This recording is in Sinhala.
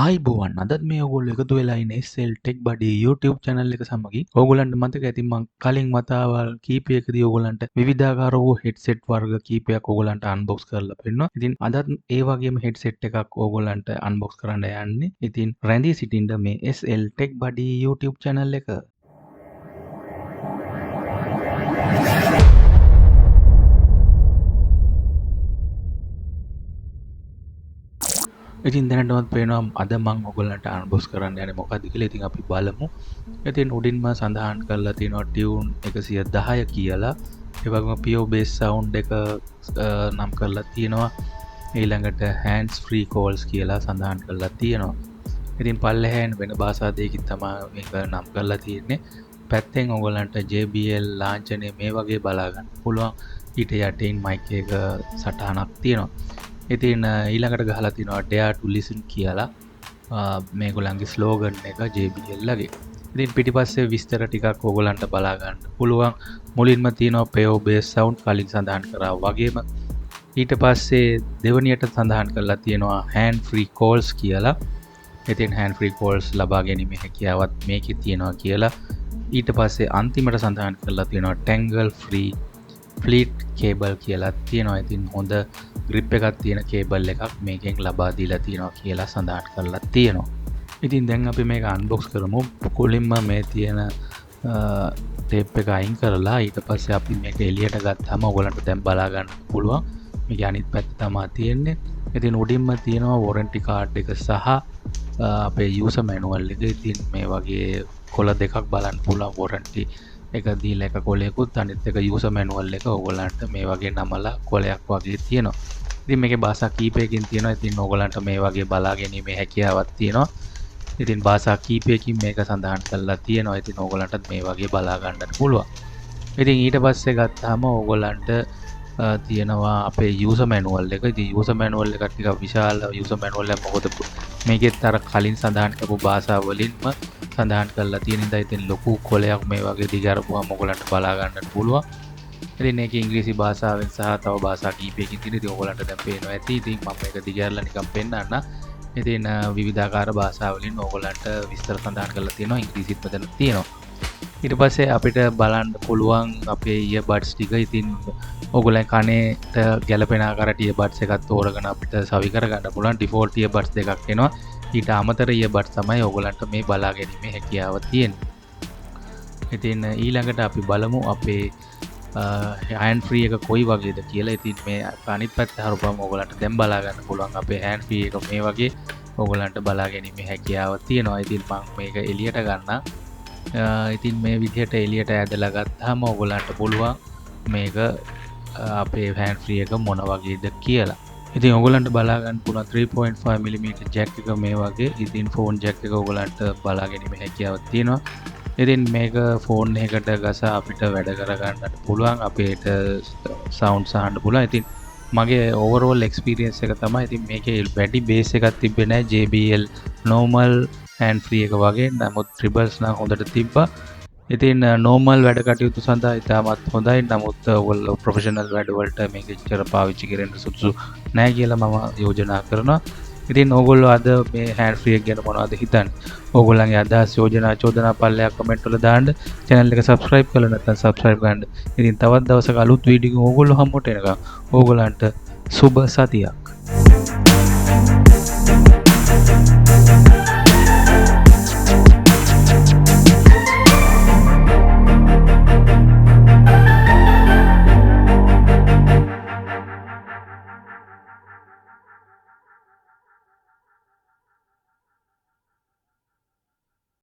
ආයිබෝවන්, අදත් මේ ඔයගොල්ලෝ එකතු වෙලා ඉන්න SL Tech Buddy YouTube channel එක සමගින්. ඕගොල්ලන්ට මතක ඇති මං කලින් වතාවල් කීපයකදී ඕගොල්ලන්ට විවිධාකාර වූ හෙඩ්සෙට් වර්ග කීපයක් ඕගොල්ලන්ට අන්බොක්ස් කරලා පෙන්නුවා. ඉතින් අදත් ඒ වගේම හෙඩ්සෙට් එකක් ඕගොල්ලන්ට අන්බොක්ස් කරන්න යන්නේ. ඉතින් රැඳී සිටින්න මේ SL Tech Buddy YouTube channel එක. ඉතින් දැනටමත් පේනවා අද මං ඔයගොල්ලන්ට අන්බොක්ස් කරන්න යන්නේ මොකද්ද කියලා. ඉතින් අපි බලමු. ඉතින් උඩින්ම සඳහන් කරලා තියෙනවා ටියුන් 110 කියලා. ඒ වගේම Pure Bass sound එක නම් කරලා තියෙනවා. ඊළඟට hands free calls කියලා සඳහන් කරලා තියෙනවා. ඉතින් පල්ලෙහායින් වෙන භාෂා දෙකකින් තමයි මේක නම් කරලා තියෙන්නේ. පැත්තෙන් ඔයගොල්ලන්ට JBL ලාංඡනය මේ වගේ බලා ගන්න පුළුවන්. ඊට යටින් මයික් එක සටහනක් තියෙනවා. ඉතින් ඊළඟට ගහලා තිනවා Dare to listen කියලා මේගොල්ලන්ගේ ස්ලෝගන් එක JBL ලගේ. ඉතින් පිටිපස්සේ විස්තර ටිකක් ඕගොල්ලන්ට බලා ගන්න පුළුවන්. මුලින්ම තියෙනවා Pure Bass sound කලින් සඳහන් කරා වගේම. ඊට පස්සේ දෙවනියට සඳහන් කරලා තියෙනවා hand free calls කියලා. ඉතින් hand free calls ලබා ගැනීමේ හැකියාවත් මේකේ තියෙනවා කියලා. ඊට පස්සේ අන්තිමට සඳහන් කරලා තියෙනවා tangle free fleet cable කියලා තියෙනවා. ඉතින් හොඳ ග්‍රිප් එකක් තියෙන කේබල් එකක් මේකෙන් ලබා දීලා තියෙනවා කියලා සඳහන් කරලා තියෙනවා. ඉතින් දැන් අපි මේක අන්බොක්ස් කරමු. මුලින්ම මේ තියෙන ටේප් එක අයින් කරලා ඊට පස්සේ අපි මේක එළියට ගත්තාම ඔයගොල්ලන්ට දැන් බලා ගන්න පුළුවන්. මේකේ අනිත් පැත්ත තමා තියෙන්නේ. ඉතින් උඩින්ම තියෙනවා වොරන්ටි කාඩ් එක සහ අපේ යූසර් මැනුවල් එක. ඉතින් මේ වගේ කොළ දෙකක් බලන්න පුළුවන්. වොරන්ටි එක දීලා එක කොලයකුත් අනිත් එක යූසර් මැනුවල් එක ඕගොල්ලන්ට මේ වගේ නමලා කොලයක් වගේ තියෙනවා. ඉතින් මේකේ භාෂා කීපයකින් තියෙනවා. ඉතින් ඕගොල්ලන්ට මේ වගේ බලා ගැනීමේ හැකියාවක් තියෙනවා. ඉතින් භාෂා කීපයකින් මේක සඳහන් කරලා තියෙනවා. ඉතින් ඕගොල්ලන්ටත් මේ වගේ බලා ගන්නත් පුළුවන්. ඉතින් ඊට පස්සේ ගත්තාම ඕගොල්ලන්ට තියෙනවා අපේ යූසර් මැනුවල් එක. ඉතින් යූසර් මැනුවල් එක ටිකක් විශාල යූසර් මැනුවල් එකක්. මොකද මේකෙත් අර කලින් සඳහන් කරපු භාෂා වලින්ම සඳහන් කරලා තියෙන හින්දා ඉතින් ලොකු කොලයක් මේ වගේ දිග අරපුවාම ඔයගොල්ලන්ට බලා ගන්නත් පුළුවන්. ඉතින් මේක ඉංග්‍රීසි භාෂාවෙන් සහ තව භාෂා කීපයකින් තියෙන. ඉතින් ඔයගොල්ලන්ට දැන් පේනවා ඇති. ඉතින් මම මේක දිග අරලා නිකන් පෙන්නන්න. ඉතින් විවිධාකාර භාෂා වලින් ඔයගොල්ලන්ට විස්තර සඳහන් කරලා තියෙනවා. ඉංග්‍රීසිත් මෙතන තියෙනවා. ඊට පස්සේ අපිට බලන්න පුළුවන් අපේ ඉයර්බඩ්ස් ටික. ඉතින් ඔයගොල්ලන් කනේට ගැලපෙන ආකාරයට ඉයර්බඩ්ස් එකක් තෝරගෙන අපිට සවි කරගන්න පුළුවන්. ඩිෆෝල්ට් ඉයර්බඩ්ස් දෙකක් එනවා. ඊට අමතර ඉයර්බඩ්ස් තමයි ඔයගොල්ලන්ට මේ බලා ගැනීමේ හැකියාව තියෙන්නේ. ඉතින් ඊළඟට අපි බලමු අපේ හෑන්ඩ් ෆ්‍රී එක කොයි වගේද කියලා. ඉතින් මේ අනිත් පැත්ත හරපුවම ඔයගොල්ලන්ට දැන් බලා ගන්න පුළුවන් අපේ හෑන්ඩ් ෆ්‍රී එක මේ වගේ ඔයගොල්ලන්ට බලා ගැනීමේ හැකියාව තියෙනවා. ඉතින් මම මේක එළියට ගන්නම්. ඉතින් මේ විදිහට එළියට ඇදලා ගත්තාම ඔයගොල්ලන්ට පුළුවන් මේක අපේ හෑන්ඩ් ෆ්‍රී එක මොන වගේද කියලා. ඉතින් ඔයගොල්ලන්ට බලා ගන්න පුළුවන් 3.5 millimeter jack එක මේ වගේ. ඉතින් ෆෝන් ජැක් එක ඔයගොල්ලන්ට බලා ගැනීමේ හැකියාවක් තියෙනවා. ඉතින් මේක ෆෝන් එකකට ගසා අපිට වැඩ කරගන්නත් පුළුවන්, අපේට සවුන්ඩ්ස් අහන්න පුළුවන්. ඉතින් මගේ ඕවරෝල් එක්ස්පීරියන්ස් එක තමයි ඉතින් මේකේ වැඩි බේස් එකක් තිබ්බේ නෑ JBL normal hand free එක වගේ. නමුත් ට්‍රිබල්ස් නම් හොඳට තිබ්බා. ඉතින් නෝමල් වැඩ කටයුතු සඳහා ඉතාමත් හොඳයි. නමුත් ඔයගොල්ලෝ ප්‍රොෆෙෂනල් වැඩවලට මේක එච්චර පාවිච්චි කරන්න සුදුසු නෑ කියලා මම යෝජනා කරනවා. ඉතින් ඕගොල්ලෝ අද මේ හෑන්ඩ් ෆ්‍රී එක ගැන මොනවද හිතන්නේ? ඕගොල්ලන්ගේ අදහස්, යෝජනා, චෝදනා පල්ලෙහා කමෙන්ට් වල දාන්න. චැනල් එක සබ්ස්ක්‍රයිබ් කරලා නැත්නම් සබ්ස්ක්‍රයිබ් කරන්න. ඉතින් තවත් දවසක අලුත් වීඩියෝ එකකින් ඕගොල්ලෝ හමුවට එනකම් ඕගොල්ලන්ට සුබ සතියක්.